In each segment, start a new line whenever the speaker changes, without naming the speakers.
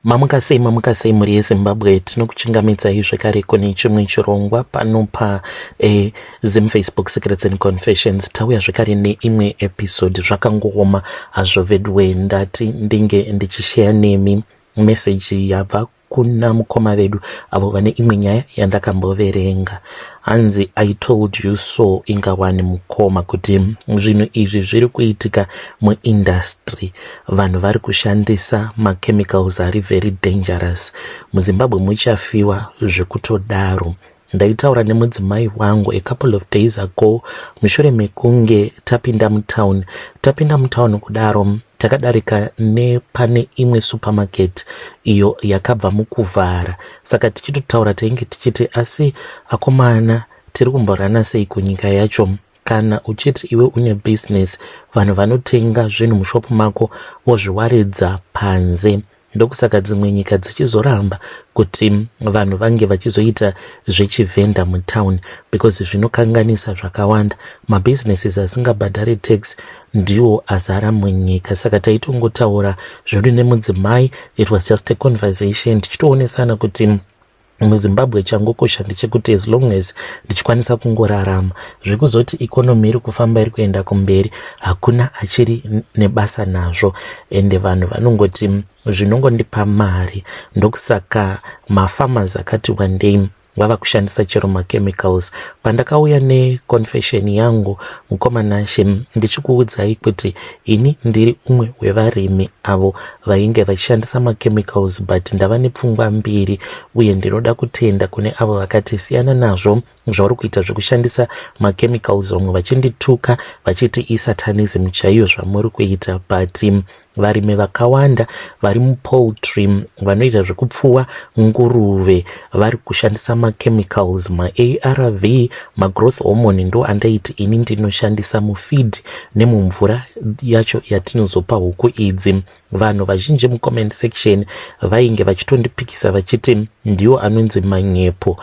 Mamuka sei, mamuka sei mhuri yeZimbabwe. Tinokuchingamidzai zvekare kune chimwe chirongwa pano pa Zim Facebook Secrets and Confessions. Tauya zvekare neimwe episode. Zvakangooma hazvo veduwe, ndati ndinge ndichisheya nemi meseji yabva kuna mukoma vedu avo vane imwe nyaya yandakamboverenga. Hanzi, "I told you so." Ingawani mukoma kuti zvinhu izvi zviri kuitika muindustry, vanhu vari kushandisa machemicals ari very dangerous. MuZimbabwe muchafiwa zvekutodaro. Ndaitaura nemudzimai wangu a couple of days ago mushure mekunge tapinda mutown. Tapinda mutown kudaro, takadarika nepane imwe supermarket iyo yakabva mukuvhara. Saka tichitotaura, tainge tichiti, "Asi akomana, tiri kumborana sei kunyika yacho kana uchiti iwe une business, vanhu vanotenga zvinhu mushopu mako vozviwaridza panze?" Ndokusaka dzimwe nyika dzichizoramba kuti vanhu vange vachizoita zvechivhenda mutown, because zvinokanganisa zvakawanda. Mabusinesses asingabhadhari tax ndiwo azara munyika. Saka taitongotaura zvedu nemudzimai, it was just a conversation, tichitoonesana kuti muZimbabwe changokosha ndechekuti as long as ndichikwanisa kungorarama, zvekuzoti economy iri kufamba, iri kuenda kumberi, hakuna achiri nebasa nazvo. Ende vanhu vanongoti zvinongondipa mari. Ndokusaka mafarmers akati wandei vava kushandisa chero machemicals. Pandakauya neconfession yangu, mukoma Nashe, ndichikuudzai kuti ini ndiri umwe wevarimi avo vainge vachishandisa machemicals, but ndava nepfungwa mbiri. Uye ndinoda kutenda kune avo vakati siyana nazvo zvauri kuita zvekushandisa machemicals. Vamwe vachindituka vachiti isatanism chaiyo zvamuri kuita, but varimi vakawanda vari mupoultry, vanoita zvekupfuwa nguruve, vari kushandisa machemicals. MaARV, magrowth hormone, ndo andaiti ini ndinoshandisa mufeed nemumvura yacho yatinozopa huku idzi. Vanhu vazhinji mucomment section vainge vachitondipikisa vachiti ndiwo anonzi manyepo,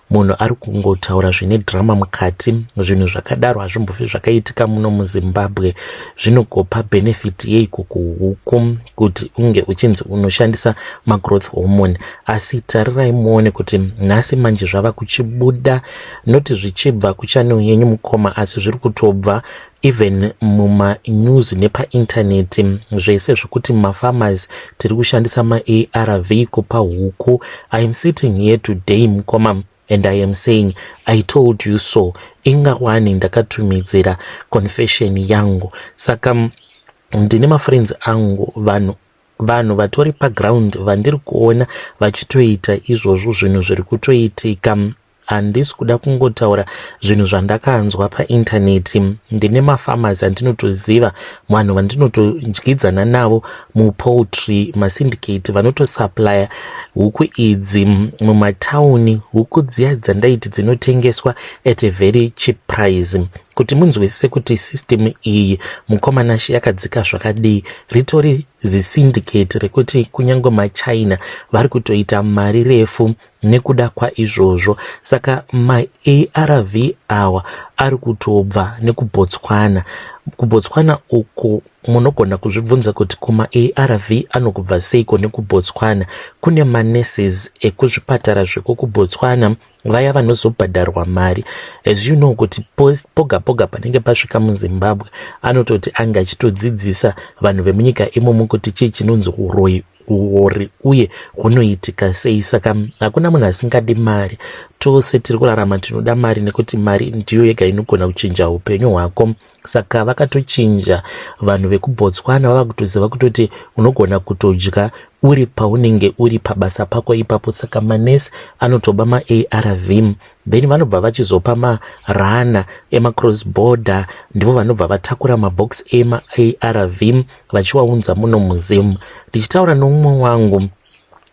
munhu ari kungotaura zvine drama mukati, zvinhu zvakadaro hazvimbofi zvakaitika muno muZimbabwe. Zvinogopa benefit yeiko kuhuku kuti unge uchinzi unoshandisa magrowth hormone? Asi tarirai muone kuti nhasi manje zvava kuchibuda, noti zvichibva kuchannel yenyu mukoma, asi zviri kutobva even mumanews nepaintaneti zvese, zvekuti mafarmers tiri kushandisa maARV kupa huku. I am sitting here today, mukoma, and I am saying, "I told you so." Ingawani ndakatumidzira confession yangu. Saka ndine mafriends angu, vanhu vatori paground vandiri kuona vachitoita izvozvo zvinhu zviri kutoitika. Handisi kuda kungotaura zvinhu zvandakanzwa paintaneti. Ndine mafarmers andinotoziva, vanhu vandinotodyidzana navo mupoultry, masyndicate vanotosupplya huku idzi mumatauni, huku dziya dzandaiti dzinotengeswa at a very cheap price. Kuti munzwisise kuti system iyi, mukoma Nashe, yakadzika zvakadii, ritori zisyndicate rekuti kunyange maChina vari kutoita mari refu nekuda kwaizvozvo. Saka maARV awa ari kutobva nekuBotswana. KuBotswana uku, munogona kuzvibvunza kuti kumaARV anokubva seiko nekuBotswana? Kune manurses ekuzvipatara zvekukuBotswana, vaya vanozobhadharwa mari. As you know kuti poga poga panenge pasvika muZimbabwe, anototi ange achitodzidzisa vanhu vemunyika imomo kuti chii chinonzi uroyi, uori, uye hunoitika sei. Saka hakuna munhu asingadi mari. Tose tiri kurarama tinoda mari, nekuti mari ndiyo yega inogona kuchinja upenyu hwako. Saka vakatochinja vanhu vekuBotswana, vava kutoziva kutoti unogona kutodya uri paunenge uri pabasa pako ipapo. Saka manesi anotoba maARV, then vanobva vachizopa marana emacross border, ndivo vanobva vatakura mabox emaARV vachiwaunza muno muZimu. Ndichitaura nomumwe wangu,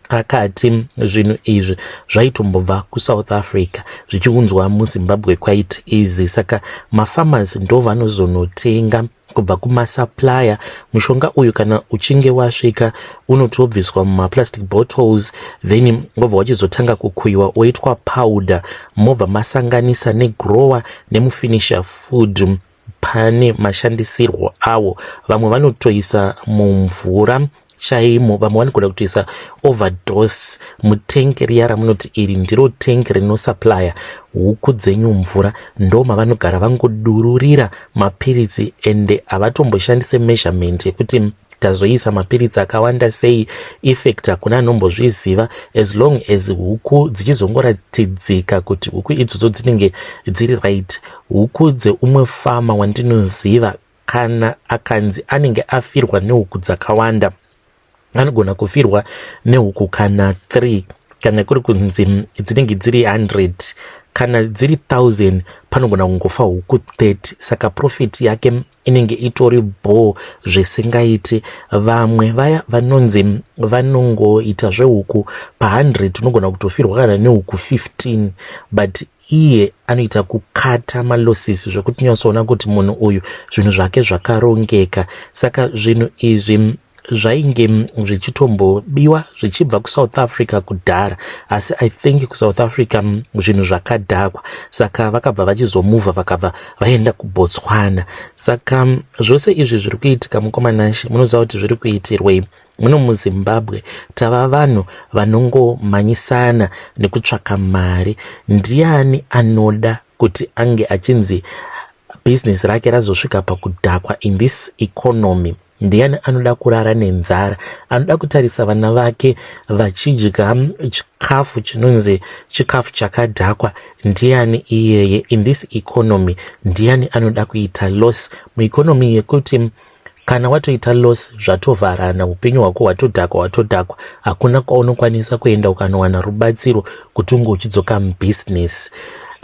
akati zvinhu izvi zvaitombobva kuSouth Africa zvichiunzwa muZimbabwe quite easy. Saka mafarmers ndo vanozonotenga kubva kumasupplier mushonga uyu. Kana uchinge wasvika, unotobviswa mumaplastic bottles, then wobva wachizotanga kukuyiwa, oitwa powder, mobva masanganisa negrower nemufinisher food. Pane mashandisirwo awo, vamwe vanotoisa mumvura. Chaimo vamwe vanogona kutoisa overdose mutengi riya ramunoti iri ndiro tengi rinosupplya huku dzenyu mvura. Ndo mavanogara vangodururira mapiritsi, ende havatomboshandise measurement yekuti tazoisa mapiritsi akawanda sei. Effect hakuna anombozviziva, as long as huku dzichizongoratidzika kuti huku idzodzo dzinenge dziri right. Huku dzeumwe farmer wandinoziva, kana akanzi anenge afirwa nehuku dzakawanda, anogona kufirwa nehuku kana 3. Kana kuri kunzi dzinenge dziri 100, kana dziri 1000, panogona kungofa huku 30. Saka profit yake inenge itori bho zvisingaiti. Vamwe vaya vanonzi vanongoita zvehuku, pa100 unogona kutofirwa kana nehuku 15, but iye anoita kukata malosses zvekuti unyatsoona kuti munhu uyu zvinhu zvake zvakarongeka. Saka zvinhu izvi zvainge zvichitombobiwa zvichibva kuSouth Africa kudhara, asi I think kuSouth Africa zvinhu zvakadhakwa, saka vakabva vachizomuvha, vakabva vaenda kuBotswana. Saka zvose izvi zviri kuitika, mukoma Nashe, munoziva kuti zviri kuitirwei? Muno muZimbabwe tava vanhu vanongomhanyisana nekutsvaka mari. Ndiani anoda kuti ange achinzi bhizinesi rake razosvika pakudhakwa in this economy? Ndiani anoda kurara nenzara, anoda kutarisa vana vake vachidya chikafu chinonzi chikafu chakadhakwa? Ndiani iyeye in this economy? Ndiani anoda kuita loss mueconomy yekuti kana watoita loss zvatovharana, upenyu hwako hwatodhakwa, hwatodhakwa, hakuna kwaunokwanisa kuenda ukanowana rubatsiro kuti unge uchidzoka mubusiness?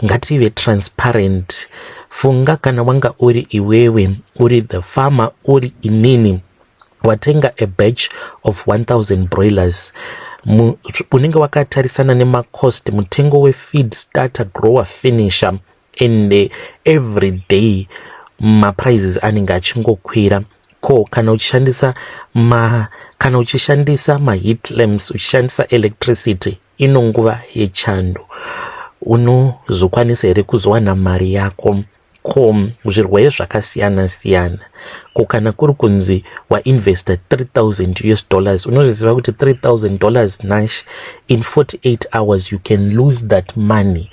Ngative transparent. Funga kana wanga uri iwewe, uri the farmer, uri inini, watenga a batch of 1000 broilers, unenge wakatarisana nemacost, mutengo wefeed, starter, grower, finisher, and every day maprices anenge achingokwira. Ko kana uchishandisa ma kana uchishandisa maheat lamps, uchishandisa electricity, ino nguva yechando, unozokwanisa here kuzowana mari yako? Ko zvirwere zvakasiyana siyana? Ko kana kuri kunzi wainvesta US$3000, unozviziva kuti $3000 nash, in 48 hours you can lose that money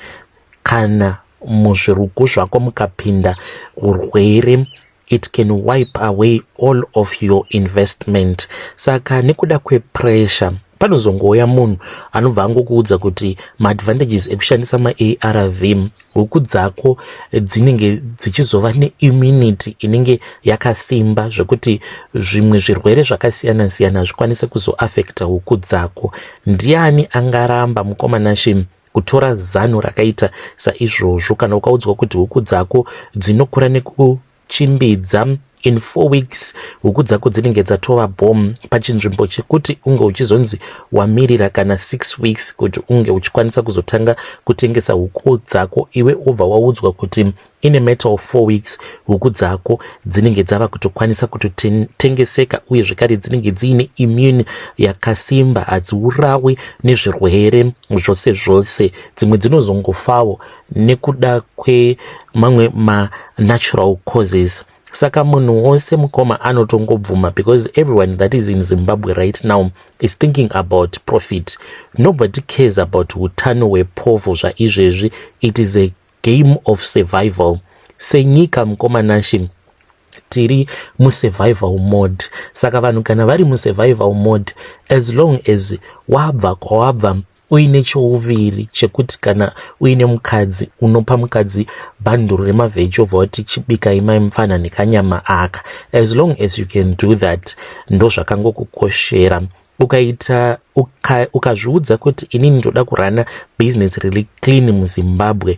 kana muzvirugu zvako mukapinda urwere. It can wipe away all of your investment. Saka nekuda kwepressure, panozongouya munhu anobva angokuudza kuti maadvantages ekushandisa maARV, huku dzako dzinenge dzichizova neimmunity inenge yakasimba zvekuti zvimwe zvirwere zvakasiyana siyana zvikwanise kuzoafecta huku dzako. Ndiani angaramba, mukoma Nashe, kutora zano rakaita saizvozvo? Kana ukaudzwa kuti huku dzako dzinokura nekuchimbidza, in 4 weeks huku dzako dzinenge dzatova bom, pachinzvimbo chekuti unge uchizonzi wamirira kana 6 weeks kuti unge uchikwanisa kuzotanga kutengesa huku dzako, iwe wobva waudzwa kuti in a matter of 4 weeks huku dzako dzinenge dzava kutokwanisa kutotengeseka, uye zvekare dzinenge dziine immune yakasimba, hadziurawi nezvirwere zvose zvose. Dzimwe dzinozongofawo nekuda kwemamwe manatural causes. Saka munhu wose, mukoma, anotongobvuma because everyone that is in Zimbabwe right now is thinking about profit. Nobody cares about utano hwepovho zvaizvezvi. It is a game of survival. Senyika, mukoma Nashe, tiri musurvival mode. Saka vanhu kana vari musurvival mode, as long as wabva kwawabva uine chouviri chekuti kana uine mukadzi, unopa mukadzi bhanduru remavheji, obva wati, "Chibikai mai mufana nekanyama aka," as long as you can do that, ndo zvakangokukoshera. Ukaita ukazviudza kuti inini ndoda kurana business riri clean muZimbabwe,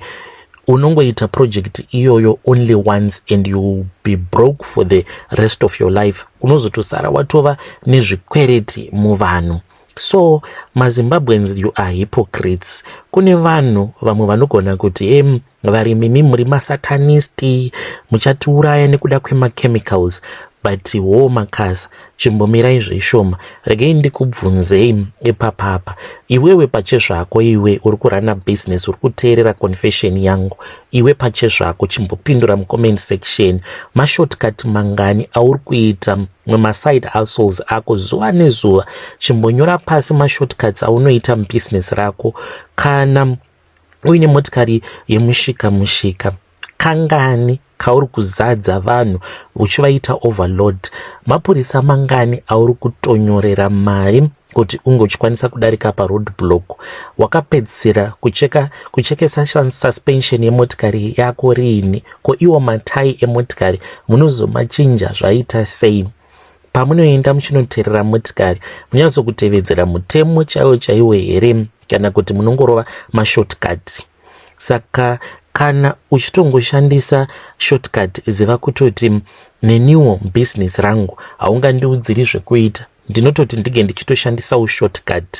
unongoita project iyoyo only once and you be broke for the rest of your life. Unozotosara watova nezvikwereti muvanhu. So maZimbabweans, you are hypocrites. Kune vanhu vamwe vanogona kuti, "Em, varimi, mi muri masatanist, muchatiuraya nekuda kwemachemicals." But hoo makasa, chimbomirai zvishoma, regai ndikubvunzei ipapapa. Iwewe pachezvako, iwe uri kurana business, uri kuteerera confession yangu, iwe pachezvako chimbopindura mucomment section. Mashortcut mangani auri kuita mumaside hustles ako zuva nezuva? Chimbonyora pasi mashortcuts aunoita mubusiness rako. Kana uine motikari yemushika mushika, kangani kauri kuzadza vanhu uchivaita overload? Mapurisa mangani auri kutonyorera mari kuti unge uchikwanisa kudarika paroad block? Wakapedzisira kucheka kuchekesa suspension yemotikari yako riini? Ko iwo matai emotikari munozomachinja zvaita sei? Pamunoenda muchinoteerera motikari, munyatsokutevedzera mutemo chaiwo chaiwo here, kana kuti munongorova mashortcut? Saka kana uchitongoshandisa shortcut, ziva kutoti neniwo bhizinesi rangu haungandiudziri zvekuita. Ndinototi ndinge ndichitoshandisawo shortcut.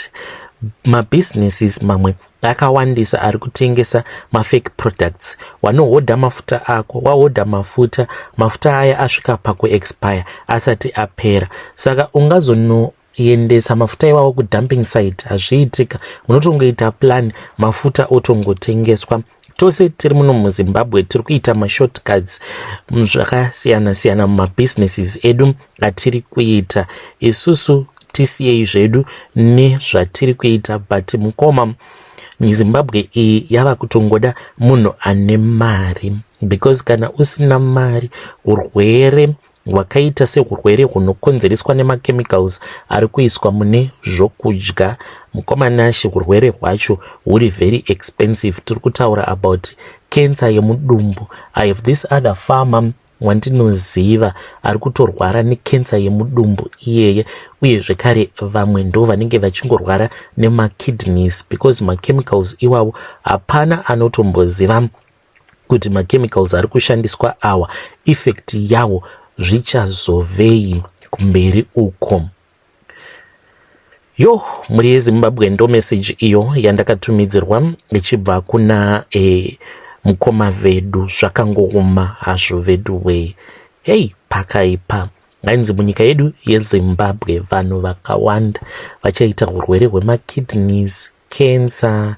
Mabusinesses mamwe akawandisa ari kutengesa mafake products. Wanohodha mafuta ako, wahodha mafuta, mafuta aya asvika pakuexpire asati apera, saka ungazonoendesa mafuta iwawo kudumping site? Hazviitika. Munotongoita plan, mafuta otongotengeswa. Tose tiri muno muZimbabwe tiri kuita mashortcuts zvakasiyana siyana mumabhizinesis edu atiri kuita. Isusu tisiyei zvedu nezvatiri kuita, but mukoma, Zimbabwe iyi yava kutongoda munhu ane mari, because kana usina mari, urwere hwakaita seurwere hunokonzereswa nemachemicals ari kuiswa mune zvokudya, mukomanashi, urwere hwacho huri very expensive. Tiri kutaura about cancer yemudumbu. I have this other farmer wandinoziva ari kutorwara nekensa yemudumbu iyeye, uye zvekare vamwe ndo vanenge vachingorwara nemakidneys, because machemicals iwawo hapana anotomboziva kuti machemicals ari kushandiswa awa, effect yawo zvichazovei kumberi uko. Yo, mhuri yeZimbabwe, ndo meseji iyo yandakatumidzirwa ichibva kuna mukoma vedu. Zvakangooma hazvo vedu wei. Hei, pakaipa. Ainzi munyika yedu yeZimbabwe vanhu vakawanda vachaita urwere hwemakidneys, cancer.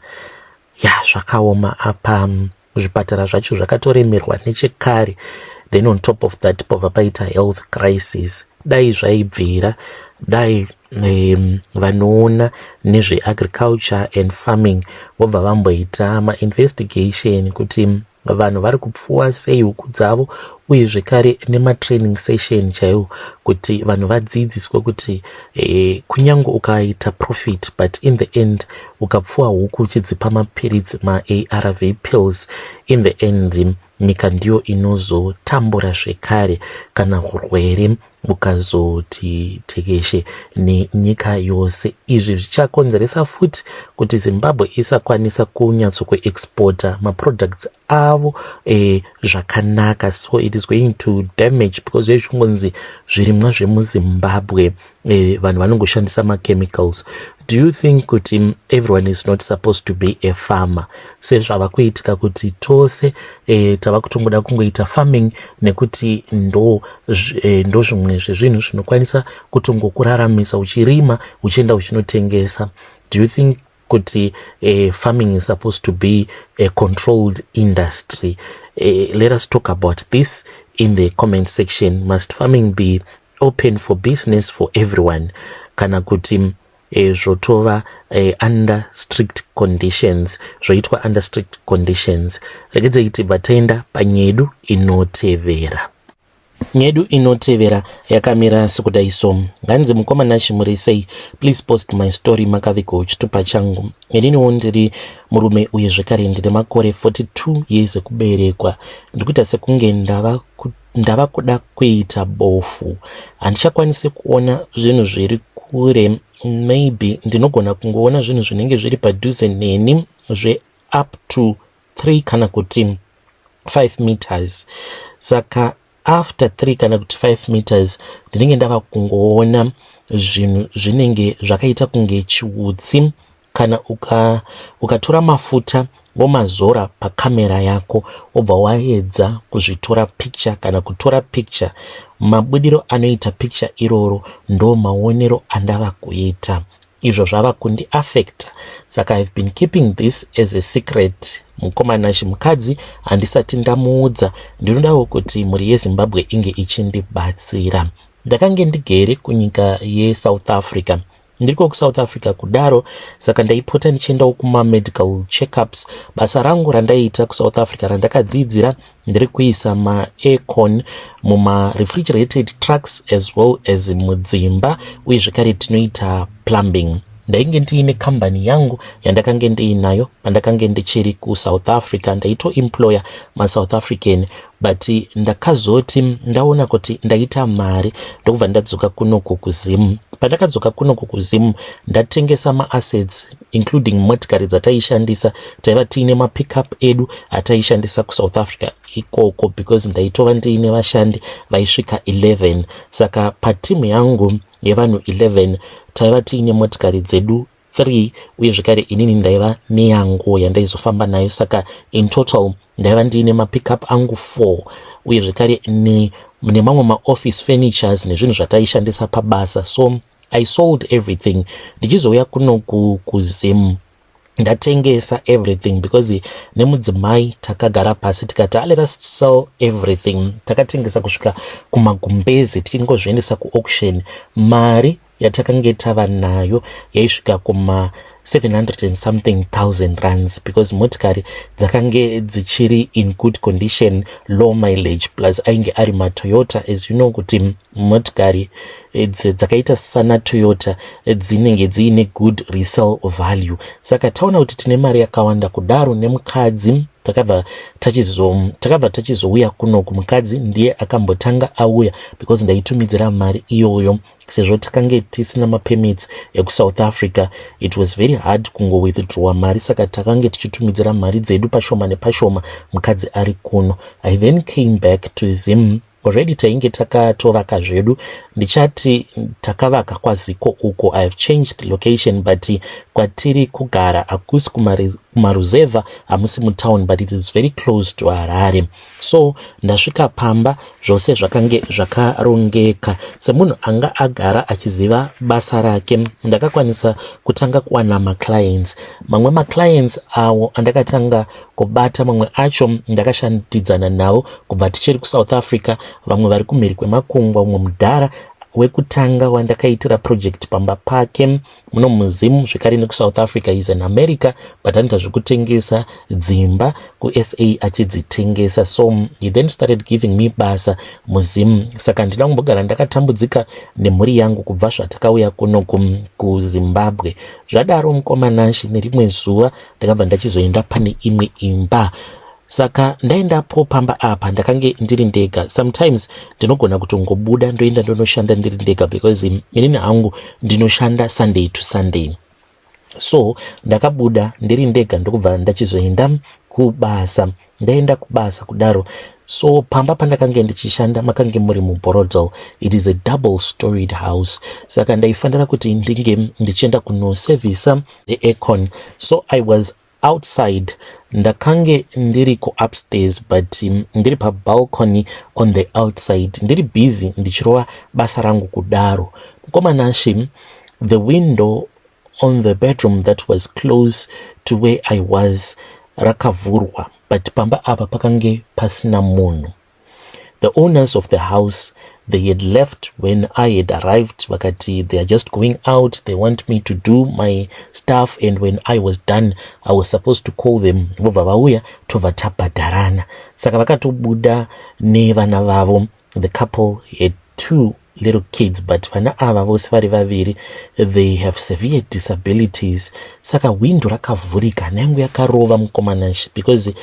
Ya, zvakaoma. Apa zvipatara zvacho zvakatoremerwa nechekare, then on top of that pobva paita health crisis. Dai zvaibvira, dai vanoona nezveagriculture and farming vobva vamboita mainvestigation kuti vanhu vari kupfuwa sei huku dzavo, uye zvekare nematraining session chaiwo kuti vanhu vadzidziswe kuti kunyange ukaita profit, but in the end ukapfuwa huku uchidzipa mapiritsi, maARV pills, in the end nyika ndiyo inozotambura zvekare kana urwere ukazoti tekeshe nenyika yose. Izvi zvichakonzeresa futi kuti Zimbabwe isakwanisa kunyatsokuexporta maproducts avo zvakanaka. So it is going to damage, because zvezvingonzi zvirimwa zvemuZimbabwe, vanhu vanongoshandisa machemicals. Do you think kuti everyone is not supposed to be a farmer, sezvava kuitika kuti tose tava kutongoda kungoita farming, nekuti ndo zvimwe zvezvinhu zvinokwanisa kutongokuraramisa, uchirima uchienda uchinotengesa? Do you think kuti farming is supposed to be a controlled industry? Let us talk about this in the comment section. Must farming be open for business for everyone, kana kuti zvotova under strict conditions, zvoitwa under strict conditions? Regedzei tibva taenda panyedu inotevera. Nyedu inotevera yakamira sekudai so. Nganzi, "Mukoma Nashi, muri sei? Please post my story. Makavigawo chitupa changu. Ininiwo ndiri murume, uye zvekare ndine makore 42 years ekuberekwa. Ndikuita sekunge ndava kuda kuita bofu. Handichakwanisi kuona zvinhu zviri kure. Maybe ndinogona kungoona zvinhu zvinenge zviri padhuze neni zveup to 3 kana kuti 5 meters. Saka after 3 kana kuti 5 meters ndinenge ndava kungoona zvinhu zvinenge zvakaita kunge chiutsi. Kana ukatora mafuta. Womazora pakamera yako wobva waedza kuzvitora picture kana kutora picture. Mabudiro anoita picture iroro ndo maonero andava kuita. Izvo zvava kundiaffecta, saka I've been keeping this as a secret. Mukoma Nashe, mukadzi handisati ndamuudza. Ndinodawo kuti mhuri yeZimbabwe inge ichindibatsira. Ndakange ndigere kunyika yeSouth Africa. Ndiriko kuSouth Africa kudaro, saka ndaipota ndichiendawo kumamedical checkups. Basa rangu randaiita kuSouth Africa randakadzidzira ndiri kuisa maaircon mumarefrigerated trucks as well as mudzimba, uye zvekare tinoita plumbing. Ndainge ndiine kambani yangu yandakange ndiinayo pandakange ndichiri kuSouth Africa. Ndaitoemploya maSouth African, but ndakazoti ndaona kuti ndaita mari, ndokubva ndadzoka kunoku kuZimu. Pandakadzoka kunoku kuZimu, ndatengesa maassets, including motikari dzataishandisa. Taiva tiine mapickup edu ataishandisa kuSouth Africa ikoko, because ndaitova ndiine vashandi vaisvika 11. Saka patimu yangu yevanhu 11 taiva tiine motikari dzedu 3, uye zvekare inini ndaiva neyangu yandaizofamba nayo. Saka in total ndaiva ndiine mapickup angu 4, uye zvekare nemamwe maoffice furnitures nezvinhu zvataishandisa pabasa. So I sold everything. Ndichizouya kuno kuZim, ndatengesa everything, because nemudzimai takagara pasi tikati, ah, let us sell everything. Takatengesa kusvika kumagumbezi, tichingozviendesa kuauction. Mari yatakange tava nayo yaisvika kuma 700 and something thousand rands, because motikari dzakange dzichiri in good condition, low mileage, plus ainge ari maToyota. As you know kuti motikari dzakaita sana Toyota dzinenge dziine good resale value. Saka taona kuti tine mari yakawanda kudaro, nemukadzi takabva tachizouya kunoku. Mukadzi ndiye akambotanga auya, because ndaitumidzira mari iyoyo. Sezvo takange tisina mapermits ekuSouth Africa, it was very hard kungowithdrawa mari, saka takange tichitumidzira mari dzedu pashoma nepashoma mukadzi ari kuno. I then came back to Zim. Already tainge takatovaka zvedu. Ndichati takavaka kwaziko uko. I have changed location, but kwatiri kugara hakusi kumaruzevha, hamusi mutown, but it is very close to Harare. So ndasvika pamba, zvose zvakange zvakarongeka. Semunhu anga agara achiziva basa rake, ndakakwanisa kutanga kuwana maclients. Mamwe maclients awo andakatanga kubata, mamwe acho ndakashandidzana navo kubva tichiri kuSouth Africa, vamwe vari kumhiri kwemakungwa. Umwe mudhara wekutanga wandakaitira project pamba pake muno muZimu, zvekare nekuSouth Africa, is in America, but anoita zvekutengesa dzimba kuSA achidzitengesa. So he then started giving me basa muZimu. Saka handina kumbogara ndakatambudzika nemhuri yangu kubva zvatakauya kuno kuZimbabwe. Zvadaro, mukoma Nashe, nerimwe zuva ndakabva ndachizoenda pane imwe imba. Saka ndaendapo pamba apa, ndakange ndiri ndega. Sometimes ndinogona kutongobuda ndoenda ndonoshanda ndiri ndega, because inini hangu ndinoshanda Sunday to Sunday. So ndakabuda ndiri ndega, ndokubva ndachizoenda kubasa. Ndaenda kubasa kudaro, so pamba pandakange ndichishanda makange muri muBorrowdale. It is a double storied house, saka ndaifanira kuti ndinge ndichienda kunosevhisa the aircon. So I was outside. Ndakange ndiri kuupstairs, but ndiri pabalcony on the outside, ndiri busy ndichirova basa rangu kudaro. Mukoma Nashe, the window on the bedroom that was close to where I was rakavhurwa, but pamba apa pakange pasina munhu. The owners of the house, they had left when I had arrived. Vakati they are just going out, they want me to do my stuff, and when I was done, I was supposed to call them, vobva vauya, tobva tabhadharana. Saka vakatobuda nevana vavo. The couple had two little kids, but vana ava vose vari vaviri, they have severe disabilities. Saka hwindo rakavhurika. Hana yangu yakarova, mukoma Nashe, because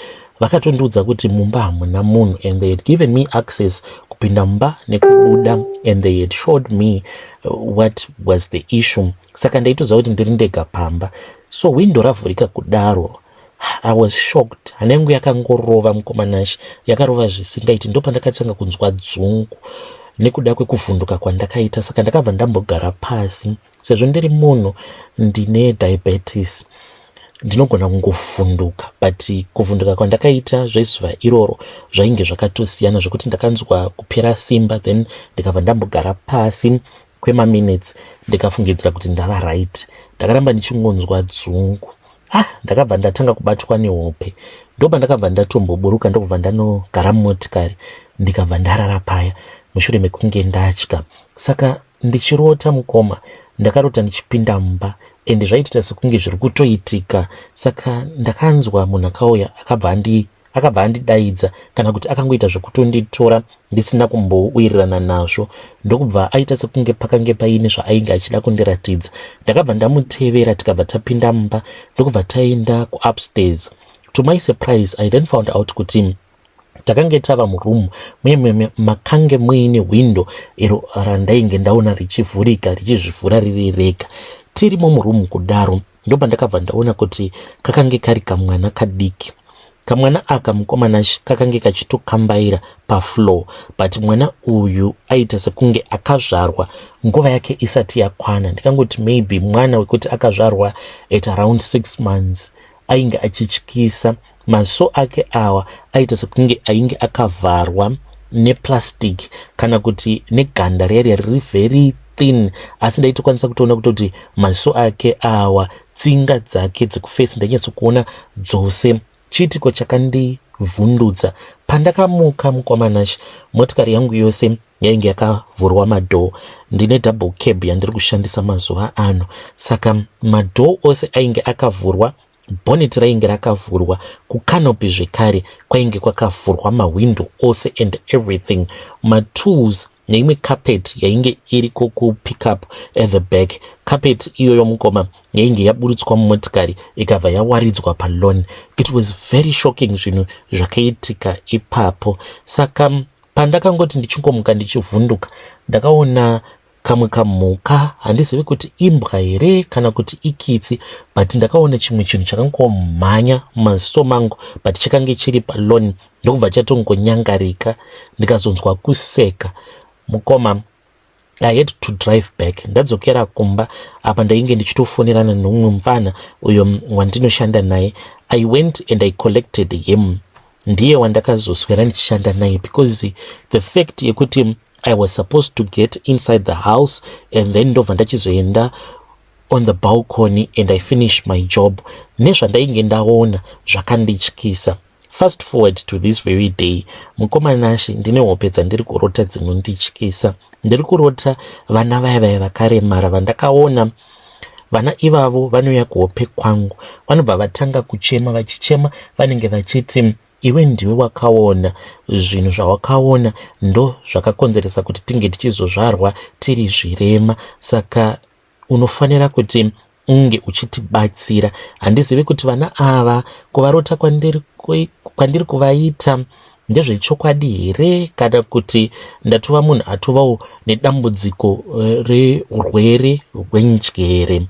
vakatondiudza kuti mumba hamuna munhu, and they had given me access kupinda mumba nekubuda, and they had showed me what was the issue. Saka ndaitoziva kuti ndiri ndega pamba. So hwindo ravhurika kudaro, I was shocked. Hana yangu yakangorova, mukoma Nashe, yakarova zvisingaiti. Ndo pandakatanga kunzwa dzungu nekuda kwekuvhunduka kwandakaita. Saka ndakabva ndambogara pasi. Sezvo ndiri munhu ndine diabetes. Ndinogona kungovhunduka, but kuvhunduka kwandakaita zvezuva iroro zvainge zvakatosiyana, zvekuti ndakanzwa kupera simba. Then ndikabva ndambogara pasi kwemaminutes, ndikafungidzira kuti ndava right. Ndakaramba ndichingonzwa dzungu. Ah, ndakabva ndatanga kubatwa nehope. Ndoba ndakabva ndatomboburuka, ndokubva ndanogara mumotikari, ndikabva ndarara paya mushure mekunge ndatya. Saka ndichirota, mukoma, ndakarota ndichipinda mumba, ende zvaitoita sekunge zviri kutoitika. Saka ndakanzwa munhu akauya, akabva andidaidza, kana kuti akangoita zvekutonditora ndisina kumbowirirana nazvo, ndokubva aita sekunge pakange paine zvaainge achida kundiratidza. Ndakabva ndamutevera, tikabva tapinda mumba, ndokubva taenda kuupstairs. To my surprise, I then found out kuti takange tava muroom muye makange muine hwindo iro randainge ndaona richivhurika, richizvivhura riri rega. Tirimo muroom kudaro, ndopandakabva ndaona kuti kakange kari kamwana kadiki. Kamwana aka, mukoma Nashi, kakange kachitokambaira pafloor, but mwana uyu aita sekunge akazvarwa nguva yake isati yakwana. Ndikangoti maybe mwana wekuti akazvarwa at around 6 months. Ainge achityisa. Maso ake awa aita sekunge ainge akavharwa neplastic kana kuti neganda riya riya riri very thin, asi ndaitokwanisa kutoona kutoti maso ake awa, tsinga dzake dzekuface, ndainyatsokuona dzose. Chiitiko chakandivhundutsa, pandakamuka, mukoma Nashi, motikari yangu yose yainge yakavhurwa madoor. Ndine double cab yandiri kushandisa mazuva ano, saka madoor ose ainge akavhurwa, bonnet rainge rakavhurwa, kucanopy zvekare kwainge kwakavhurwa, mahwindo ose and everything. Matools neimwe carpet yainge iriko kupickup at the back, carpet iyoyo, mukoma, yainge yaburutswa mumotikari, ikabva yawaridzwa palawn. It was very shocking, zvinhu zvakaitika ipapo. Saka pandakangoti ndichingomuka ndichivhunduka, ndakaona kamwe kamhuka, handizivi kuti imbwa here kana kuti ikitsi, but ndakaona chimwe chinhu chakangomhanya mumaziso mangu, but chakange chiri palawn, ndokubva chatongonyangarika. Ndikazonzwa kuseka, mukoma. I had to drive back. Ndadzokera kumba, apa ndainge ndichitofonerana neumwe mufana uyo wandinoshanda naye. I went and I collected him. Ndiye wandakazoswera ndichishanda naye, because the fact yekuti I was supposed to get inside the house and then ndobva ndachizoenda on the balcony and I finish my job, nezvandainge ndaona zvakandityisa. Fast forward to this very day, mukoma Nashi, ndine hope dzandiri kurota dzinondityisa. Ndiri kurota vana vaya vaya vakaremara vandakaona. Vana ivavo vanouya kuhope kwangu, vanobva vatanga kuchema. Vachichema, vanenge vachiti, "Iwe ndiwe wakaona zvinhu zvawakaona, ndo zvakakonzeresa kuti tinge tichizozvarwa tiri zvirema, saka unofanira kuti unge uchitibatsira." Handizivi kuti vana ava kuvarota kwandiri kuvaita ndezvechokwadi here, kana kuti ndatova munhu atovawo nedambudziko reurwere hwenjere.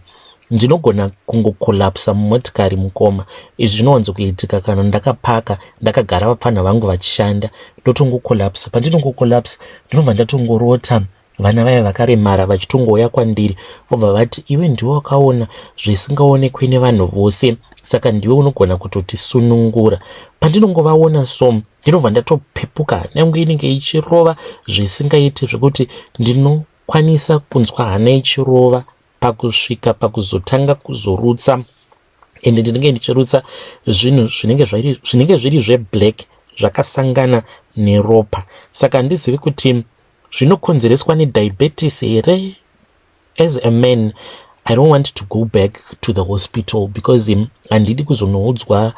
Ndinogona kungocollapsa mumotikari, mukoma. Izvi zvinowanzokuitika kana ndakapaka, ndakagara, vapfanha vangu vachishanda, ndotongocollapsa. Pandinongocollapsa, ndinobva ndatongorota vana vaya vakaremara vachitongouya kwandiri, vobva vati, "Iwe ndiwe wakaona zvisingaonekwi nevanhu vose, saka ndiwe unogona kutotisunungura." Pandinongovaona so, ndinobva ndatopepuka. Hana yangu inenge ichirova zvisingaiti, zvekuti ndinokwanisa kunzwa hana ichirova pakusvika pakuzotanga kuzorutsa, ende ndinenge ndichirutsa zvinhu zvinenge zviri zveblack zvakasangana neropa. Saka handizivi kuti zvinokonzereswa nediabetes here. As a man, I don't want to go back to the hospital because handidi kuzonoudzwa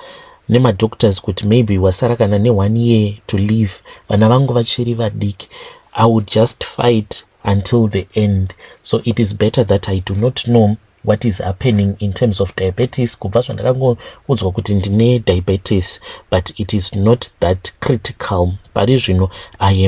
nemadoctors kuti maybe wasara kana ne1 year to live. Vana vangu vachiri vadiki. I would just fight until the end. So it is better that I do not know what is happening in terms of diabetes. Kubva zvandakangoudzwa kuti ndine diabetes, but it is not that critical pari zvino. I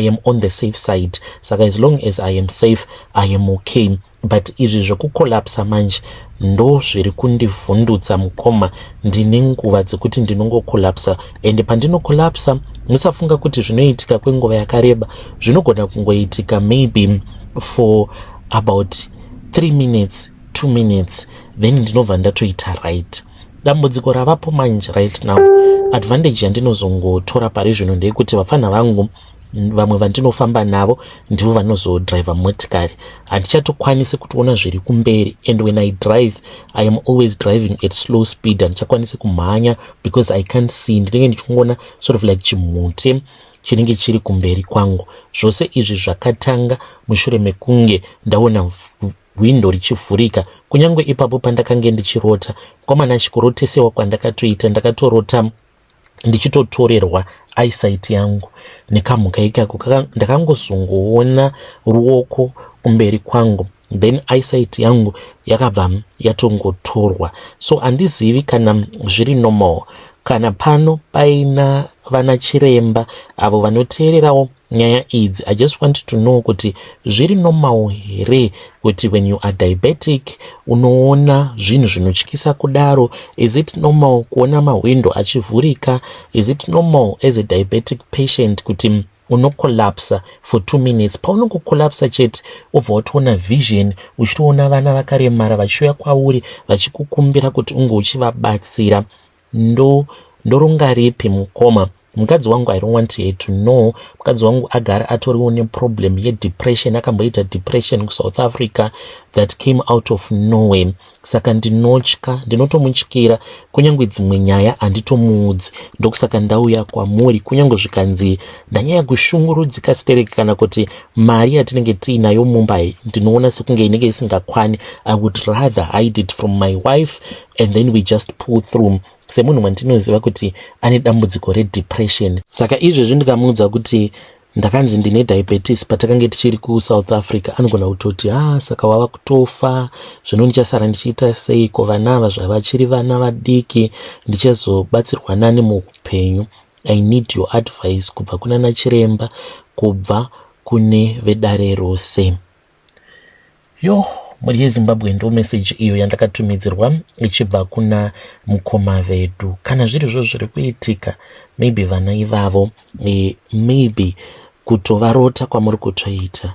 am on the safe side. Saka as long as I am safe, I am okay. But izvi zvekucollapsa manje ndo zviri kundivhundutsa, mukoma. Ndine nguva dzekuti ndinongocollapsa, ende pandinocollapsa, musafunga kuti zvinoitika kwenguva yakareba. Zvinogona kungoitika maybe for about 3 minutes, 2 minutes, then ndinobva ndatoita right. Dambudziko ravapo manje right now, advantage yandinozongotora pari zvino ndeyekuti vafana vangu vamwe vandinofamba navo ndivo vanozodhiraivha motikari. Handichatokwanisi kutoona zviri kumberi, and when I drive, I am always driving at slow speed. Handichakwanisi kumhanya because I can't see. Ndinenge ndichingoona sort of like chimhute chinenge chiri kumberi kwangu. Zvose izvi zvakatanga mushure mekunge ndaona hwindo richivhurika. Kunyange ipapo pandakange ndichirota kwamana, chikurotesewa kwandakatoita, ndakatorota ndichitotorerwa eyesight yangu nekamhuka ikako. Ndakangozongoona ruoko kumberi kwangu, then eyesight yangu yakabva yatongotorwa. So handizivi kana zviri normal. Kana pano paina vana chiremba avo vanoteererawo nyaya idzi, I just want to know kuti zviri normal here kuti when you are diabetic unoona zvinhu zvinotyisa kudaro? Is it normal kuona mahwindo achivhurika? Is it normal as a diabetic patient kuti unocollapsa for 2 minutes? Paunongocollapsa chete, ubva watoona vision, uchitoona vana vakaremara vachiuya kwauri vachikukumbira kuti unge uchivabatsira. Ndo ndoronga ripi, mukoma? Mukadzi wangu, I don't want her to know. Mukadzi wangu agara atoriwo neproblem yedepression. Akamboita depression kuSouth Africa that came out of nowhere. Saka ndinotya, ndinotomutyira. Kunyange dzimwe nyaya handitomuudzi. Ndokusaka ndauya kwamuri. Kunyange zvikanzi ndanyanya kushungurudzika stereki, kana kuti mari yatinenge tiinayo mumba ndinoona sekunge inenge isingakwani, I would rather hide it from my wife and then we just pull through, semunhu wandinoziva kuti ane dambudziko redepression. Saka izvezvi ndikamuudza kuti ndakanzi ndine diabetes patakange tichiri kuSouth Africa, anogona kutoti, "Ah, saka wava kutofa. Zvino ndichasara ndichiita seiko? Vana ava zvavachiri vana vadiki, ndichazobatsirwa nani muupenyu?" I need your advice kubva kuna nachiremba, kubva kune vedare rose. Yo, mhuri yeZimbabwe, ndo meseji iyo yandakatumidzirwa ichibva kuna mukoma vedu. Kana zviri zvo zviri kuitika, maybe vana ivavo, maybe kutovarota kwamuri kutoita,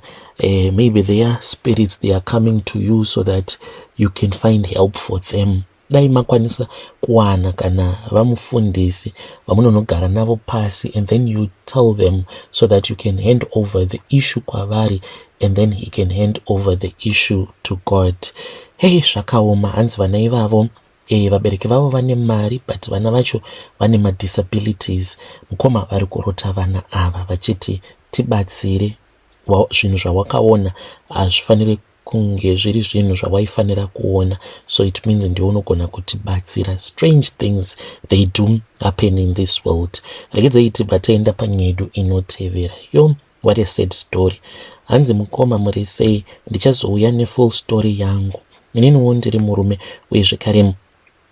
maybe their spirits, they are coming to you so that you can find help for them. Dai makwanisa kuwana kana vamufundisi vamunonogara navo pasi, and then you tell them so that you can hand over the issue kwavari, and then he can hand over the issue to God. Hei, zvakaoma. Hanzi vana ivavo, vabereki vavo vane mari, but vana vacho vane madisabilities. Mukoma vari kurota vana ava vachiti, "Tibatsire, zvinhu zvawakaona hazvifaniri kunge zviri zvinhu zvawaifanira kuona, so it means ndiwe unogona kutibatsira." Strange things, they do happen in this world. Regedzei tibva taenda panyedu inotevera. Yo, what a sad story. Hanzi, "Mukoma, muri sei? Ndichazouya nefull story yangu. Ininiwo ndiri murume, uye zvekare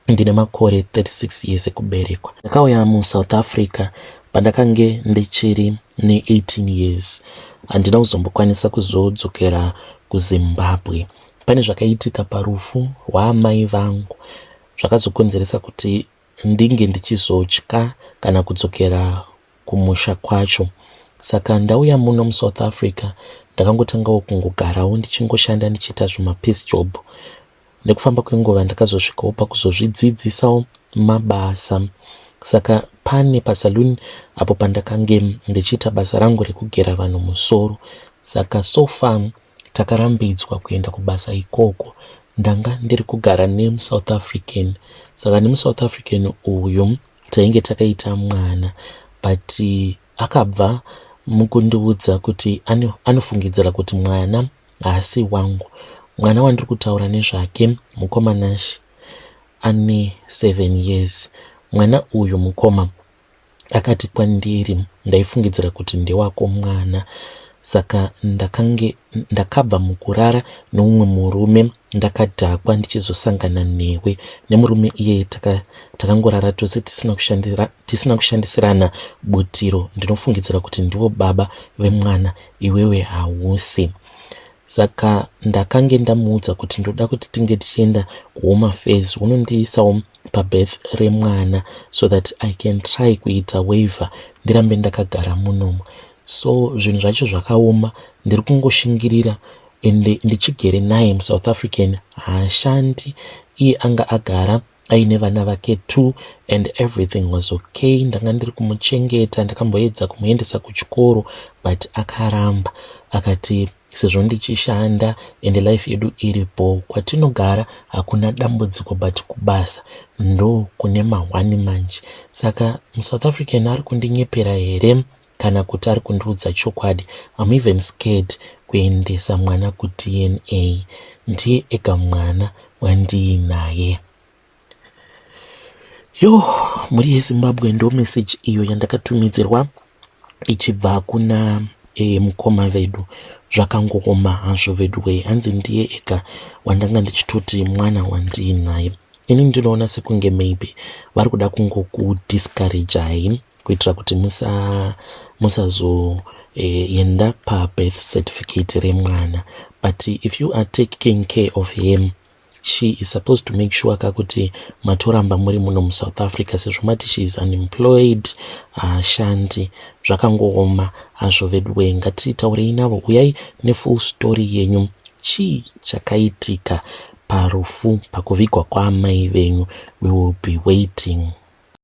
ndine makore 36 years ekuberekwa. Ndakauya muSouth Africa pandakange ndichiri ne18 years. Handina kuzombokwanisa kuzodzokera kuZimbabwe. Pane zvakaitika parufu rwaamai vangu zvakazokonzeresa kuti ndinge ndichizotya kana kudzokera kumusha kwacho. Saka ndauya muno muSouth Africa, ndakangotangawo kungogarawo ndichingoshanda, ndichiita zvimapiece job. Nekufamba kwenguva ndakazosvikawo pakuzozvidzidzisawo mabasa. Saka pane pasaloon apo pandakange ndichiita basa rangu rekugera vanhu musoro. Saka so far takarambidzwa kuenda kubasa ikoko. Ndanga ndiri kugara nemuSouth African. Saka nemuSouth African uyu tainge takaita mwana, but akabva mukundiudza kuti anofungidzira kuti mwana haasi wangu. Mwana wandiri kutaura nezvake, mukoma Nash, ane 7 years. Mwana uyu, mukoma, akati kwandiri, 'Ndaifungidzira kuti ndewako mwana. Saka ndakange ndakabva mukurara noumwe murume ndakadhakwa, ndichizosangana newe nemurume iyeye. Takangorara tose tisina kushandisirana butiro. Ndinofungidzira kuti ndivo baba vemwana, iwewe hausi.' Saka ndakange ndamuudza kuti ndoda kuti tinge tichienda kuHome Affairs, unondiisawo pabirth remwana so that I can try kuita waiver, ndirambe ndakagara munomo. So zvinhu zvacho zvakaoma, ndiri kungoshingirira. Ende ndichigere naye muSouth African, haashandi. Iye anga agara aine vana vake two and everything was okay. Ndanga ndiri kumuchengeta. Ndakamboedza kumuendesa kuchikoro, but akaramba, akati sezvo ndichishanda and life yedu iripo, kwatinogara hakuna dambudziko, but kubasa ndo kune mahwani manje. Saka muSouth African ari kundinyepera here kana kuti ari kundiudza chokwadi? I'm even scared kuendesa mwana kuDNA. Ndiye ega mwana wandiinaye. Yo, mhuri yeZimbabwe, ndo meseji iyo yandakatumidzirwa ichibva kuna mukoma vedu. Zvakangooma hazvo vedu wei. Hanzi ndiye ega wandanga ndichitoti mwana wandiinaye. Ini ndinoona sekunge maybe vari kuda kungokudiscouragei kuitira kuti musazoenda pabirth certificate remwana. But if you are taking care of him, she is supposed to make sure kakuti matoramba muri muno muSouth Africa, sezvo mati she is unemployed, haashandi. Zvakangooma hazvo veduwe. Ngatitaurei navo. Uyai nefull story yenyu. Chii chakaitika parufu, pakuvigwa kwaamai venyu? We will be waiting.